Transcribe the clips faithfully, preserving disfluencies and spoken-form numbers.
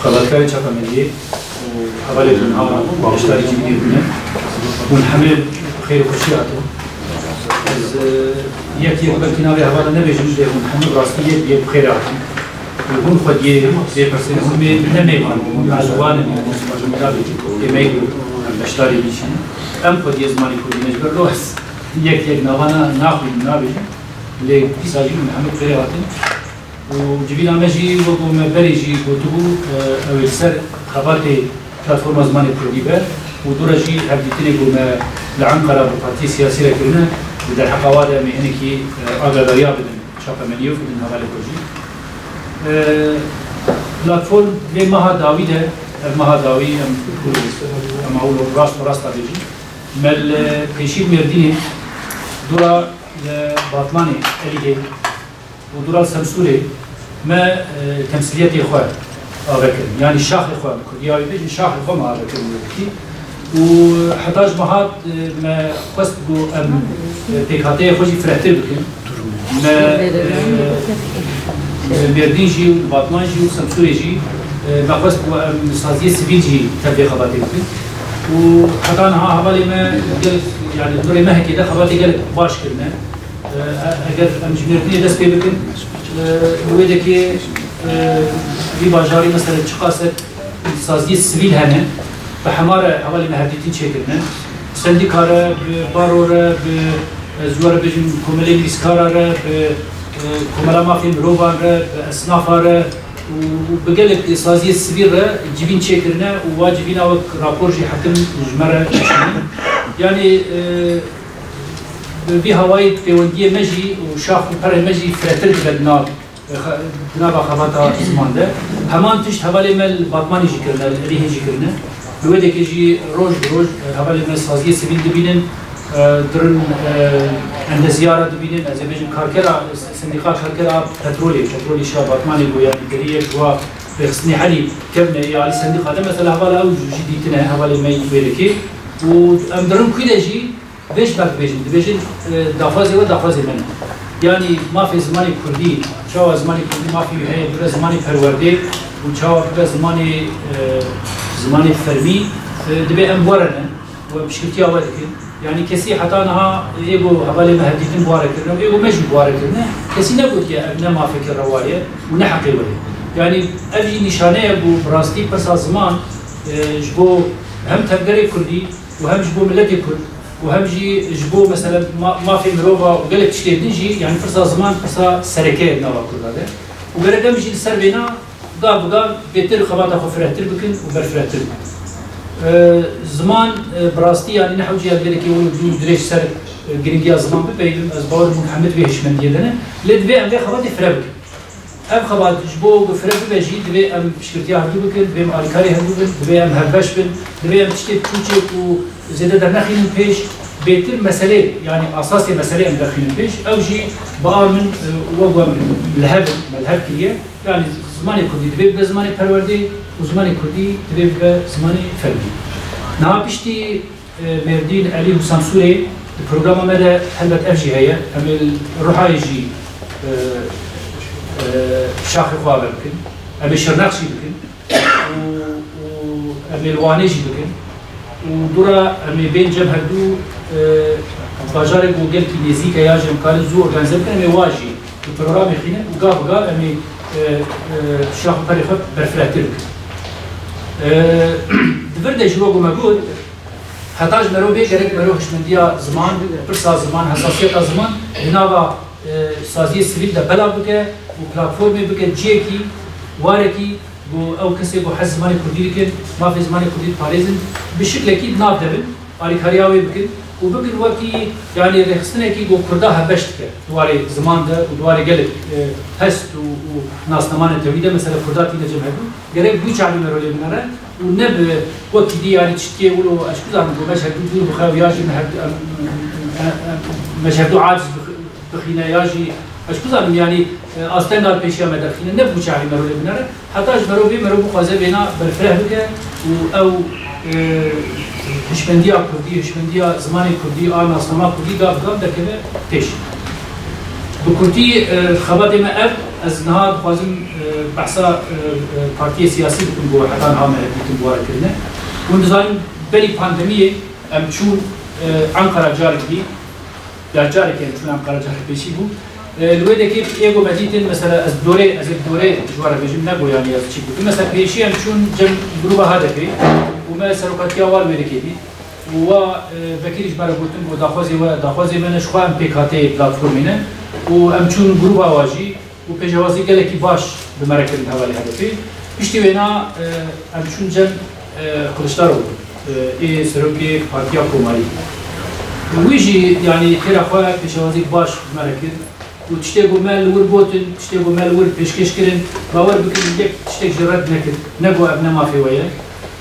Xebatkarê Çapemeniyê û hevalê ku niha beşdarî civînê bûne, hûn hemê bi xêr û xweşî hatin. Ez, e, yek yek belkî navê hevala nebêjim, lê hûn hemû bi rastî yek bi yek bi xêr hatin. Û hûn xwediyê bê pirsên hûn mê-, ne mêvan in, hûn mezûban in, yanî ez xwazim nabêjim, ê me û em beşdarî bî jî. Em xwediyê zimanê kurdî ne, ji ber lo ez yek yek navana naxwînim, nabêjim. Lê dîsa jî hûn hemû bi xêr hatin. Û civîna me jî, wek ku me berê jî gotibû, e, ew ê li ser xebatê Platforma Zimanê Kurdî be û dû re jî hevdîtinê ku me li Enqera bi partiyê siyasî re kirine, di derheqa wa de em ê hinekî, e, agahdariya bidin çapemeniyê û bidin hevalê xwe jî. E, platform vê meha dawî de, ev meha dawî em, em ew rast û rast bêjin. Me li pêşî Mêrdînê, dûra li Batmanê, Elîgê, û dûra Semsûrê me, e, temsîliyetê xwe ave kirin. Yanî şaxê xwe, bi kurdî ya wî bêjin, şaxê xwe me ave kirin wê dikî. Û heta ji me hat, e, me xwest ku em, e, pêkhateyê xwe jî firehtir bikin. Me, e, e, Mêrdîn jî û Batman jî û Semsûrê jî, e, me xwest ku em saziyê sivîl jî tev vê xebatê bikin. Û heta niha hevalê me gelek, yanî nûrê mehekê de xebatê gelek baş kirine. E, eger em ji Mêrdînê dest pê bikin, e, li wê dekê, e, vî bajarî mesela çiqas saziyê sivîl hene, bi hema re hevalê me hevdîtin çêkirine. Sendîka re, bi baro re, bi, ez were bêjim, komelê nivîskara re, bi, e, komela mafê mirovan re, bi esnafa re û, û bi gelek saziyê sivîl re civîn çêkirine û wa civîna wek rapor jî hetim ji me re kişîne. Yanî, e, Bi vî hawayê pêwendiyê me jî û şax û perê me jî firehtir dibe di nav, di nava xebata ziman de. Heman tişt hevalê me li Batmanê jî kirine, li Elîhê jî kirine. Li wê dekê jî roj bi roj, e, hevalê me saziyê sivîl dibînin, e, dirin, e, endeziyara dibînin, ez ê bêjim karkera, sendîqa karkera petrolê, petrolê şa Batmanê bû, yanî gerî yek ji wa rêxistinê herî kevne ê alî sendîqa de, mesela hevala ew jî dîtine, hevalê me yî wê dekê. Û em dirin kû de jî, Vê ji me dibêjin, dibêjin, e, daxwazê we daxwazê me ne. Yanî mafê zimanê kurdî, çawa zimanê kurdî mafê wî heye, bibe zimanê perwerdê û çawa bibe zimanê, e, zimanê fermî, e, dibê em were ne û em piştgirtiya we dikin. Yanî kesî heta niha ê ku hevalê me hevdîtin bi ware kirine û ê ku me jî bi ware kirine, kesî negotiye ev ne mafeke rewa ye û ne heqê we ye. Yanî ev jî nîşane ye ku bi rastî pirsa ziman, e, ji bo hem tevgerê kurdî, û hem ji bo miletê Kurd û hem jî ji bo, mesela, ma-, mafê mirova û gelek tiştên din jî, yanî pirsa ziman pirsa sereke ye di nava Kurda de. Û gerek em jî li ser vêna gav bi gav bêtir xebata xwe firehtir bikin û berfirehtir bikin. E, ziman, e, bi rastî, yanî ne hewce ya gelekê wilo dûr dirêj ser, e, giringiya ziman bipeyivin. Ez bawer dikim hemî di vê hişmendiyê de ne. Lê divê em vê xebatê fire bikin. Ev xebat ji bo ku fire bibe jî, divê em piştgirtiya hevdû bikin, divê em alîkarê hevdû bin, divê em hevbeş bin, divê em tiştê piçûçêk û zêde dernexînin pêş, bêtir meselê, yanî asasê meselê em derxînin pêş. Ew jî bi a min, e, wek we li hev in, me li hev kiriye. Yanî zimanê kurdî divê bibe zimanê perwerdê û zimanê kurdî divê bibe zimanê fermî. Niha piştî E, Mêrdîn, Elî û Semsûrê di programa me de helbet ev jî heye. Em ê li Ruhayê jî, e, e, şaxê xwe ave bikin. Em ê Şirnex jî bikin. Û, û em ê li Wanê jî bikin. Û dûra em ê bên cem hevdû, e, bajarê ku gelkî nêzîk e ya jî em karin zû organîze bikin, em ê wa jî di programê xînin û gav bi gav em ê, e, e, şax û perê xwe berfirehtir bikin. E, di vir de jî wek ku me got, Heta ji mero bê gerek mero hişmendiya ziman, pirsa ziman, hesasiyeta ziman di nava, e, saziyê sivîl de belav bike û platformê bike cihekî, warekî ku ew kesê ku hez zimanê kurdî dikin, mafê zimanê kurdî diparêzin, bi şiklekî di nav de bin, alîkariya wê bikin û bikin wekî, yanî rêxistinekî ku kurda hevbeş dike di warê ziman de û di warê gelek, e, hest û, û nasnama netewî de, mesela kurda tîne cem hevdû. Gerek bû çavê me rolê binere û ne bi wekî dî, yanî çitkê wilo, ez ku zanim ku me ji hevdû dûr bixe û ya jî me hevdû, em, em, em, me ji hevdû aciz bix-, bixîne ya jî ez ku zanim, yanî, e, astenga li pêşiya me derxîne, ne bû çavê me rolê binere. Heta ji mero bê mero bixwaze vêna berfireh bike û ew, e, hişmendiya kurdî, hişmendiya zimanê kurdî, a nasnama kurdî gav bi gav derkeve pêş. Bi kurtî, e, xebatê me ev, Ez niha dixwazim, e, behsa, e, e, partiyê siyasî bikim ku heta niha me dîtin bi ware kirine. Hûn dizanin berî pandemiyê em çûn, e, Enqera carek dî. Ya carekê em çûn Enqera carek pêşî bû. E, li wê dekê ê ku me dîtin, mesela ez dorê, ez ê dorê ji we re bêjim, ne ku yanî ez çi gotim. Mesela pêşî em çûn cem grûba H D P û me serokatiya wa li wê dekê dît. Û wa, e, vekirî ji me re gotin ku daxwazê we, daxwazê me ne, ji xwe em pêkhateyê platformê ne. Û em çûn grûba wa jî û pêşewazî gelekî baş bi me re kirin hevalê H D P. Piştî wêna, e, em çûn cem, e, Kiliçdaroglu, e, ê serokê Partiya Komarî. Wî jî, yanî têra xwe pêşewazî baş bi me re kir. Û tiştê ku me li wir gotin, tiştê ku me li wir pêşkêş kirin, bawer bikin, yek tiştek jî red nekir. Ne ku ev ne mafê we ye.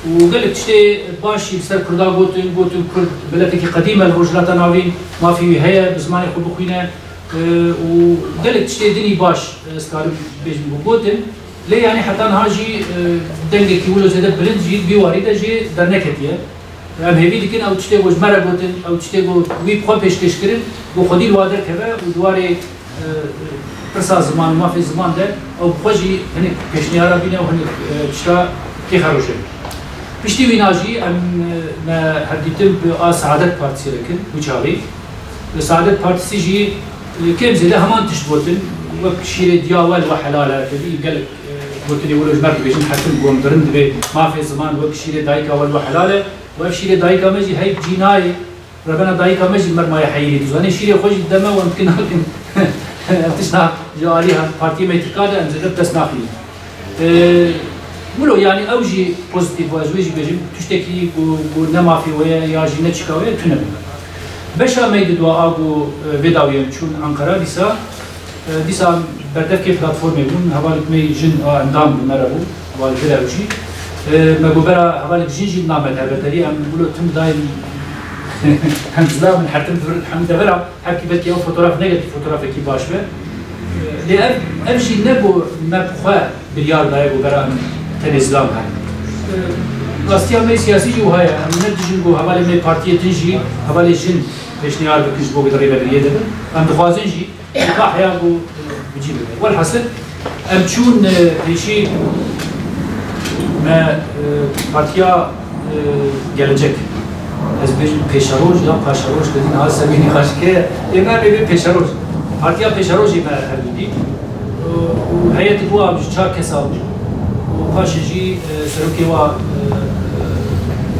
Û gelek tiştê baş jî li ser Kurda gotin, gotin Kurd miletekî qedîm e li Rojhilata Navîn, mafê wî heye bi zimanê xwe bixwîne. E, û gelek tiştê dinî baş, e, ez karim bêjim ku gotin. Lê yanî heta niha jî, e, dengekî wilo zêde bilind jî vî warî de jî derneketiye. Em hêvî dikin ew tiştê ku ji me re gotin, ew tiştê ku wî bi xwe pêşkêş kirin, ku xwedî li wa derkeve û di warê, e, pirsa ziman û mafê ziman de ew bi xwe jî hinek pêşniyara bîne û hinek, e, tişta têxeroşe. Piştî wîna jî em, e, me hevdîtin bi a Saadet Partîsê re kir wî çaxê. Li Saadet Partîsî jî, e, kêm zêde heman tişt gotin, wek şîrê diya we li we helal e, tevî gelek, e, gotinê wilo ji me re dibêjin, hetim ku em birin dibê mafê ziman wek şîrê dayika we li we helal e. Û ev şîrê dayika me jî heyv cî nayê, revena dayika me jî li me re maye heyirî. Tu zanî şîrê xwe jî dide me û em dikin nakin. Ev tişt na ji alî partiyê me yê Tirkan de em zêde bi dest naxînin. Ee, wilo, yanî ew jî pozîtîf bû, ez wê jî bêjim, tiştekî ku, ku ne mafê we ye ya jî ne çika we ye, tune bû. Beşa me yê didwa a ku, e, vê dawiyê em çûn Ankara dîsa, e, dîsa berdevkê platformê bûn, hevalek me jin a endam bi me re bû, hevalek vir ew jî. E, me got bera hevalek jin jî name helbeterî, em wilo tim dayên hem zila min hertim vir hem devera. Hevkî belkî ew fotograf ne gelkî fotografekî baş be. Lê ev, ev jî ne ku me bi xwe biryar daye ku bera em tenê zilam herin. Rastiya me siyasî jî wiha ye. Em ne dijin ku hevalê me partiyê din jî, hevalê jin pêşniyar bikin ji bo ku di rêvebiriyê de bin. Em dixwazin jî, ka heya ku bi cî bibe. Welhasil, em çûn, e, pêşî me, e, Partiya, e, Gelecek. Ez bêjim pêşeroj ya paşeroj, te dî niha ser wî nîqaş ke. Ê me bê pêşeroj. Partiya pêşerojê me hevdû dît. Û, û heyetê ku a ji çar kesa bû. Û paşê jî, e, serokê wa, e,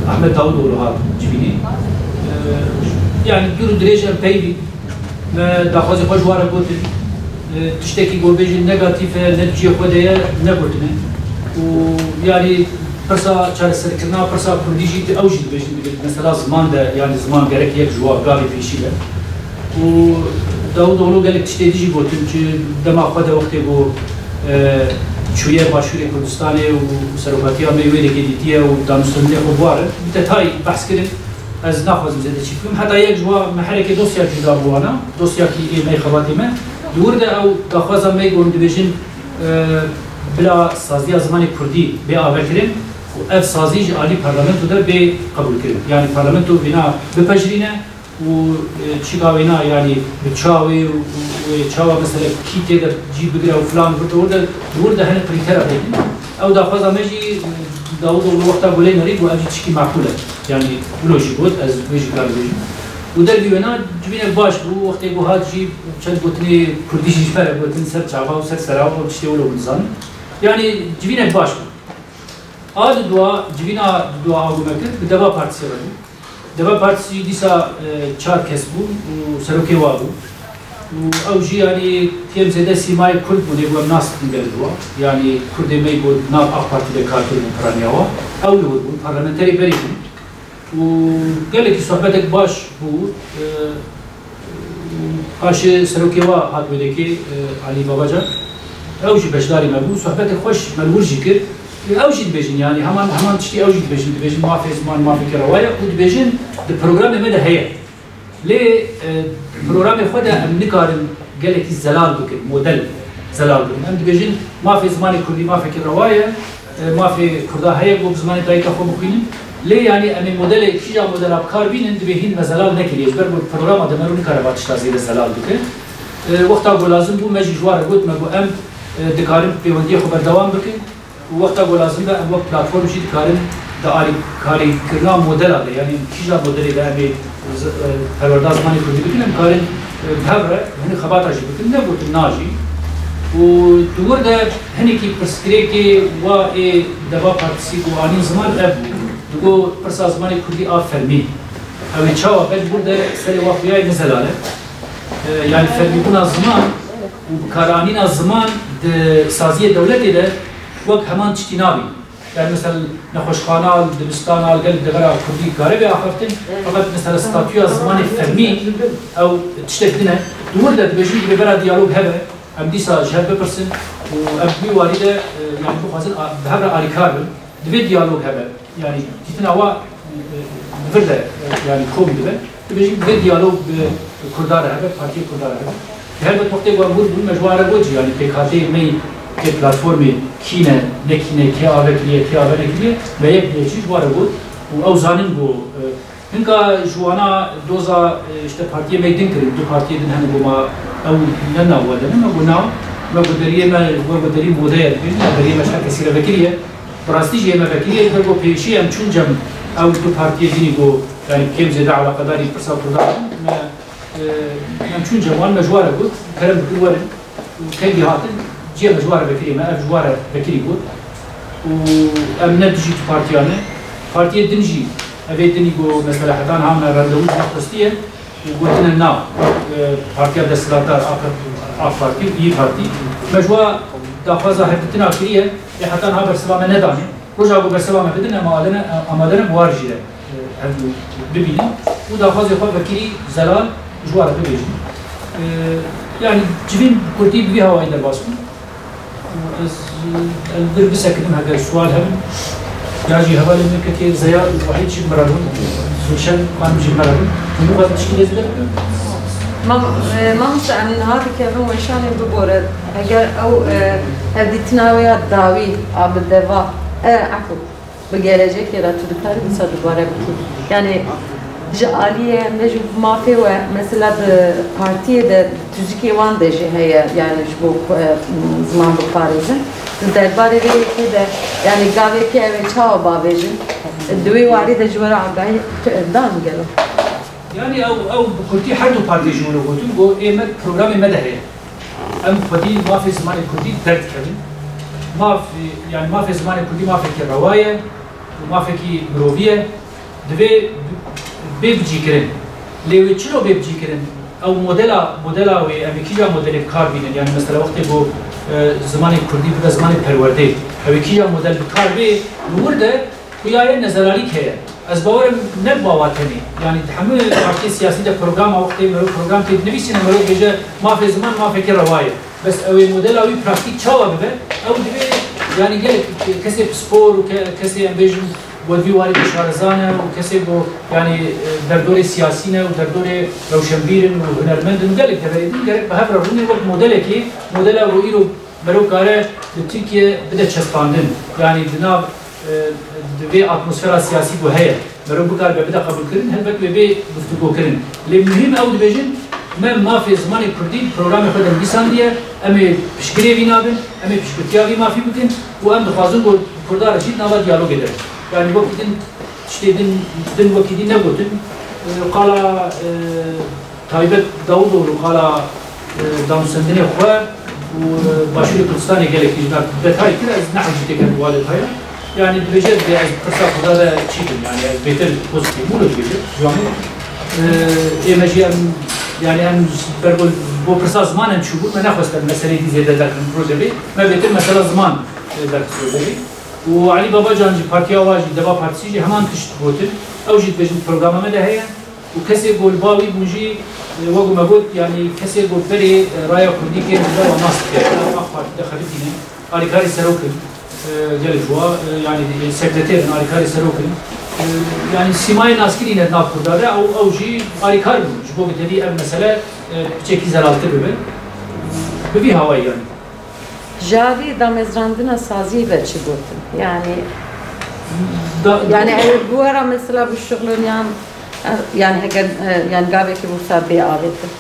e, Ahmet Davutoğlu hat civînê. E, yanî dûr û dirêj em peyvî. Me daxwazê xwe ji wan re gotin. E, tiştekî ku bêjin negatîf e, ne di cihê xwe de ye, negotine. Û yanî pirsa çareserkirina pirsa kurdî jî ew jî dibêjin, dibêjin mesela ziman de, yanî ziman gerek yek ji wan gavê pêşî be. Û Davutoğlu gelek tiştê dî jî gotin, çi dema xwe de wextê ku, e, çûye Başûrê Kurdistanê û serokatiya me wê dekê dîtiye û danûstandinê xwe bi wan re, bi detayî behs kirin. Ez naxwazim zêde çî bikim. Heta yek ji wan me herêkê dosyayek jî da bi wana, dosyakî ê me, xebatê me. Di wir de ew daxwaza me ku em dibêjin, e, bila saziya zimanê kurdî bê avekirin û ev sazî ji alî parlamento de bê qebûlkirin. Yanî parlamento vêna bipejirîne û, e, çika wêna, yanî bi çawa û, û, û çawa mesele kî tê de cî bigire û filan, vir de wir de, di wir de hene krîtera tê din. Ew daxwaza me jî, e, Davutoğlu wexta ku lê nerî got, ev jî tişkî meqûl e. Yanî wilo jî got, ez wê jî kar bêjim. Û dervî wêna civînek baş bû, wextê ku hat jî çend gotinê kurdî jî ji me re gotin ser çava û ser sera û ew tiştê wilo bû dizanin. Yanî civînek baş bû. A di dua, civîna di dua a ku me kir, bi Deva Partîsê re bû. Deva Partîsî dîsa, e, çar kes bû û serokê wa bû. Û ew jî, yanî, kêm zêde sîmayê Kurd bûn, ê ku em nas dikin gelek wa. Yanî, Kurdê me ku nav AK Partî de kar kiribû, piraniya wa. Ew li wir bûn, parlamenterê berê bûn. Û gelekî sohbetek baş bû. E, Paşê serokê wa hat wê dekê, e, Alî Babacan. Ew jî beşdarî me bû. Sohbetê xweş me li wir jî kir. Ew jî dibêjin, yanî heman, heman tiştî ew jî dibêjin. Dibêjin mafê ziman, mafê kirawa ye û dibêjin di programê me de heye. Lê, e, programê xwe de em nikarin gelekî zelal bikin, model zelal bikin. Em dibêjin mafê zimanê kurdî mafekî rewa ye. E, mafê Kurda heye ku bi zimanê dayika xwe bixwînin. Lê, yanî, em ê modelê, kîja modela bi kar bînin, divê hîn me zelal nekiriye. Ji ber ku programa de me rû nikare va tişta zêde zelal bike. E, wexta ku lazim bû, me jî ji wan re got, me got, em e, dikarin pêwendiya xwe berdewam bikin û wexta ku lazim be em wek platform jî dikarin di alîkarîkirina modela de, yanî kîja modelê de em ê z-, e, perwerda zimanê kurdî bikin, em karin, e, bi hev re hinek xebata jî bikin, ne gotin na jî. Û di wir de hinekî pirsgirêkê wa ê Deva Partîsî ku anîn ziman ev bû. Digo pirsa zimanê kurdî a fermî. Ew ê çawa be li wir de serê wa xuya ye ne zelal e. E, yanî fermîbûna ziman û bikaranîna ziman di saziyê dewletê de wek heman tiştî nabî. Yani mesela nexweşxana, dibistana, gel devera kurdî kare be axaftin. Fakat mesela statüya zimanê fermî ew tiştek din e. Di wir de dibêjin, divê bera diyalog hebe. Em dîsa ji hev bipirsin û em bi wî warî de, e, yani bixwazin a-, bi hev re alîkar bin. Divê diyalog hebe. Yani dîtina wa, e, e, li vir de, e, yani kom dibe. Dibêjin divê diyalog bi Kurda re hebe, partiyê Kurda re hebe. Helbet wextê ku em wir bûn, me ji wan re got jî, yani pêkhateyê me yê platformê kî ne, ne kî ne, kê ave kiriye, kê ave nekiriye, me yek bi yek jî ji wan re got û ew zanin ku, e, hinka ji wana doza, e, işte partiyê me yê din kirin, du partiyê din hene ku ma ew ne nav we de ne, me got na, me got deriyê me, we got derî modeye dibêjin, deriyê me ji her kesî re vekirî ye. Bi rastî jî ê me vekirî ye, ber ku pêşî em çûn cem ew du partiyê dinî ku, yani kêm zêde eleqedarî pirsa Kurdan bûn, me, e, em çûn cem wan, me ji wan re got, kerem bikin werin. Û kengî hatin, cihê me ji wan re vekirî ye, me ev ji wan re vekirî got. Û em ne dijî tu partiyan e. Partiyê din jî, evê dinî ku mesela heta niha me rendewû ji wan xwestiye. Û gotine na, e, partiya desthilatdar A K, AK Partî û İYİ Partî. Me ji wa daxwaza hevdîtina kiriye, ê heta niha bersiva me nedanê. Roja ku bersiva me bidin, em amade ne, amade ne bi war jî re, e, hev bibînin. Û daxwazê xwe vekirî zelal ji wa re bibêjin. E, yani civîn bi kurtî bi vî hawayî derbas bûn. Ez, ez vir bisekinim, heger sual hebin. Ya jî hevalê min kekê Zeya û Wahîd jî bi me re bûn. Gulşen xanim jî bi me re bûn. Hûn bixwazin tiştî lê zêde bikin? Mam-, e, mamoste, em niha dikevin weşanê bibore. Heger ew, e, hevdîtina wê ya dawî a bi deva, e, efû. Bi gelecekê re tu dikarî wisa dubare bikî? Yani ji aliyê me ji mafê we, mesela di partiyê de tuzikê wan de jî heye, yani ji bo, e, ziman biparêzin. Di derbarê vê yekê de, yani gavekê ew ê çawa bavêjin? Di wê warî de ji we re agahî dan gelo? Yani ew, ew bi kurtî her du partiyê jî wilo gotin, got ê me programê me de heye. Em xwedî mafê zimanê kurdî derdikevin. Maf, yani mafê zimanê kurdî mafekî rewa ye û mafekî mirovî ye. Divê bê bicîkirin. Lê wê çilo bê bicîkirin? Ew modela, modela wê em ê kîja modelê bi kar bînin? Yani mesela wextê ku, e, zimanê kurdî bibe zimanê perwerdê, ew ê kîja model bi kar bê? Li wir de xuya ye nezelalîk heye. Ez bawer im ne bi bawa tenê. Yani di hemû partiyê siyasî de programa, wextê mero program tê dinivîsîne, mero dibêje mafê ziman mafekî rewa ye. Bes ew ê modela wî praktîk çawa bibe? Ew divê, yani gelek kesê pispor û ke-, kesê em bêjin ku di vî warî de şarezan e û kesê ku yani, e, derdorê siyasî ne û derdorê rewşenbîr in û hunermend in û gelek deverê din gerek bi hev re rûnê wek modelekê, modela ku îro mero kare li Tirkiye bide çespandin. Yani di nav, e, di vê atmosfera siyasî ku heye, mero bikaribe bide qebûlkirin, helbet wê bê guftûgokirin. Lê muhîm ew dibêjin, me mafê zimanê kurdî li programê xwe de nivîsandiye, em ê piştgirê vî nabin, em ê piştgirtiya vî mafî bikin û em dixwazin ku kurda re jî di nava diyalogê de bin. Yani wekî din tiştê din, din wekî din negotin. E, qala, e, Taybet Davutoğlu qala, e, danûstendinê xwe û, e, Başûrê Kurdistanê gelekî ji me detay kir, ez nehewcî têkevim wa detaya. Yani dibêje, dibê ez pirsa Kurda de çî kim, yani ez bêtir pozîtîf bû dibêje, ciwan bû. E, ê me jî em, yani em ji ber ku bo pirsa ziman em çûbûn, me nexwest em meseleyê dî zêde derxin rojevê. Me bêtir mesela ziman, e, derxist rojevê. Û Elî Babacan jî partiya wa jî, Deva Partîsî jî heman tişt gotin. Ew jî dibêjin programa me de heye. Û kesê ku li ba wî bû jî, e, wek ku me got, yanî kesê ku berê, e, raya kurdî kêm dibe, wan nas dike. Ev AK Partî de xebitîne, alîkarê serok in, e, gelek ji wa, e, yanî, e, sekreter in, alîkarê serok in. E, yanî sîmayê naskirî ne di nav kurda de, ew, ew jî alîkar bûn. Ji bo ku tevî ev mesele, e, piçekî zelaltir bibe. Bi vî hawayî yanî. Ji alî damezrandina saziyê ve çi gotin? Yani, Da- yani ew bi we re mesela bişuxulin yan, yani heger, e, yani gavekî wisa bê avêtin?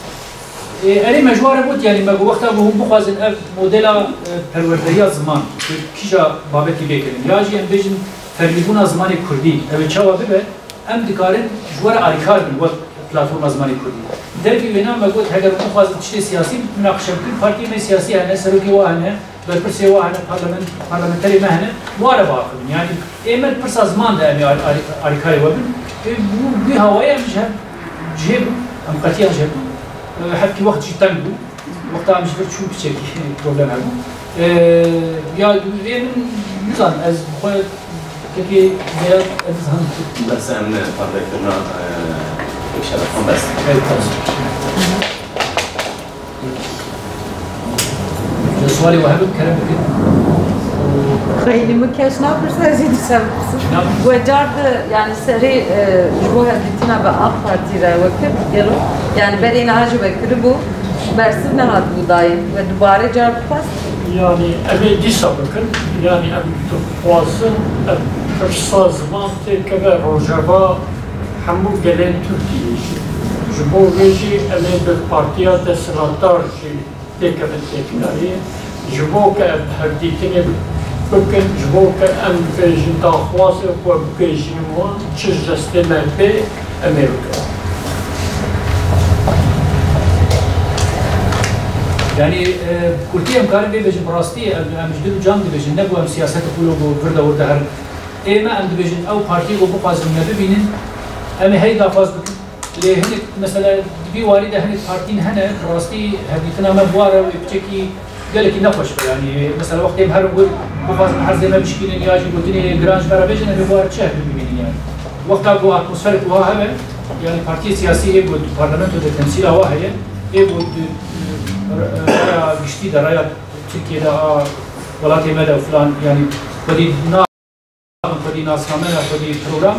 Ê, erê me ji wan re got, yanî me got wexta ku hûn bixwazin ev modela, e, perwerdehiya ziman, ku kîja babetî lê kirin, ya jî em bêjin fermîbûna zimanê kurdî, ew ê çawa bibe, em dikarin ji we re alîkar bin wek platforma zimanê kurdî. Dervî wêna me got, heger hûn bixwazin tiştê siyasî minaqeşe bikin, partiyê me siyasî hene, serokê wa hene, berpirsê wa hene, parlament-, parlamenterê me hene, wa re biaxivin. Yanî ê me di pirsa ziman de em ê al-, al-, alîkarê we bin. Ê, bû, wî hawayê em ji hev, ji hê bûn, em qetiyan ji hev bûn. Ê, hevkî wext jî teng bû. Wexta em ji vir çûn piçekî problem hebû. Ê, ya, ê min nizanim, ez bi xwe kekê vêya ez dizanim. Bes em ne parvekirina, e, Şerefxan bes. Evet, tamam. Sualê we hebe kerem bikin. Xeylî min keş napirse, ez ê dîsa bipirsim. Napirse. We car di, yani serê, e, ji bo hevdîtina bi AK Partî re we kir, gelo, yani berê niha jî we kiribû, bersiv nehatibû dayîn. We dubare car bixwest? Yani em ê dîsa bikin, yani em dixwazin ev pirsa ziman têkeve rojeva hemû gelên Tirkiyê jî. Ji bo vê jî em ê bi partiya desthilatdar jî têkevin têkdariyê. Ji bo ke em hevdîtinê bikin, ji bo ke em bêjin daxwazê xwe bigihîjin wan, çi ji destê me bê, em ê bikin. Yanî, e, bi kurtî em karin vê bêjin, bi rastî em, em ji dil û can dibêjin, ne ku em siyaset xwe lo ku vir de wir de herin. Ê me em dibêjin, ew partiyê ku bixwazin me bibînin, em ê hey daxwaz bikin. Lê hinek, mesela, di vî warî de hinek partîn hene, bi rastî hevdîtina me bi wan re wê piçekî gelekî nexweş be. Yanî, mesela, wextê em herin wir bixwazin erzê me bişkînin ya jî gotinê giran ji me re bêjin, em ê bi wan re çi hevdû bibînin yanî. Wexta ku atmosferek wiha hebe, yanî partiyê siyasî ê ku di parlamento de temsîla wa heye, ê ku di, e, raya giştî de, raya Tirkiyê de, a welatê me de filan, yanî xwedî na xwedî nasname ne, xwedî program,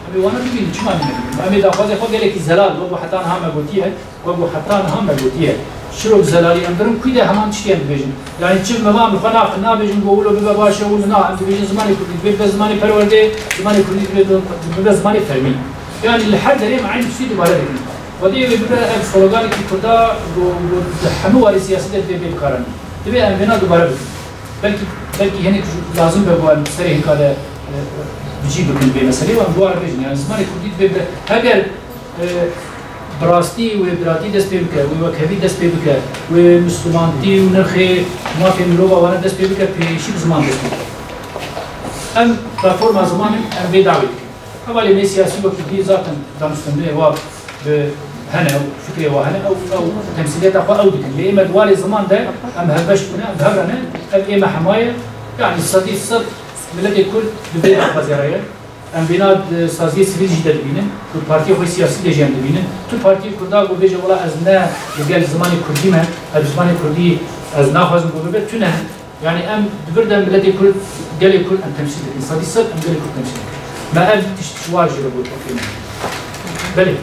em ê wana bibînin, çima nebînin? Em ê daxwazê xwe gelekî zelal, wek ku heta niha me gotiye, wek ku heta niha me gotiye. Şirok zelalî em birin, kû de heman tiştî em dibêjin. Yanî çi me van bi xwe naxin, nabêjin ku wilo bibe baş e, wilo na, em dibêjin zimanê kurdî, dibe, bibe zimanê perwerdê, zimanê kurdî dibe, dibe zimanê fermî. Yanî li her derê em eynî tiştî dubare dikin. Xwedê wê bibe ev sloganekî kurda ku, ku di hemû warê siyasî de divê bê bikaranîn. Divê em vêna dubare bikin. Belkî, belkî hinek lazim be ku em serê hinka de, e, bi cî bikin vê meselê û em bi wan re bêjin. Yani zimanê kurdî divê bi, heger, e, bi rastî wê biratî dest pê bike, wê wekhevî dest pê bike, wê mislimantî û nirxê mafê mirova wana dest pê bike, pêşî bi ziman dest pê bike. Em platforma ziman in, em vê dawê dikin. Hevalê me siyasî wekî dî zaten danûstandinê wa bi hene, fikrê wa hene, ew, ew temsîliyeta xwe ew dikin. Lê ê me di warê ziman de em hevbeş bûne, em bi hev re ne, ev ê me hema ye. Yanî sedî sed miletê Kurd di vê daxwazê re ye. Em vêna di saziyê sivîl jî de dibînin, di partiyê xwe siyasî de jî em dibînin. Tu partiyê Kurda ku bêje, wela ez ne li gel zimanê Kurdî me, ez bi zimanê Kurdî ez naxwazim ku bibe, tune. Yani em di vir de miletê Kurd, gelê Kurd em temsîl dikin. Sedî sed em gelê Kurd temsîl dikin. Me ev tişt ji war jî re got, okey me. Belê.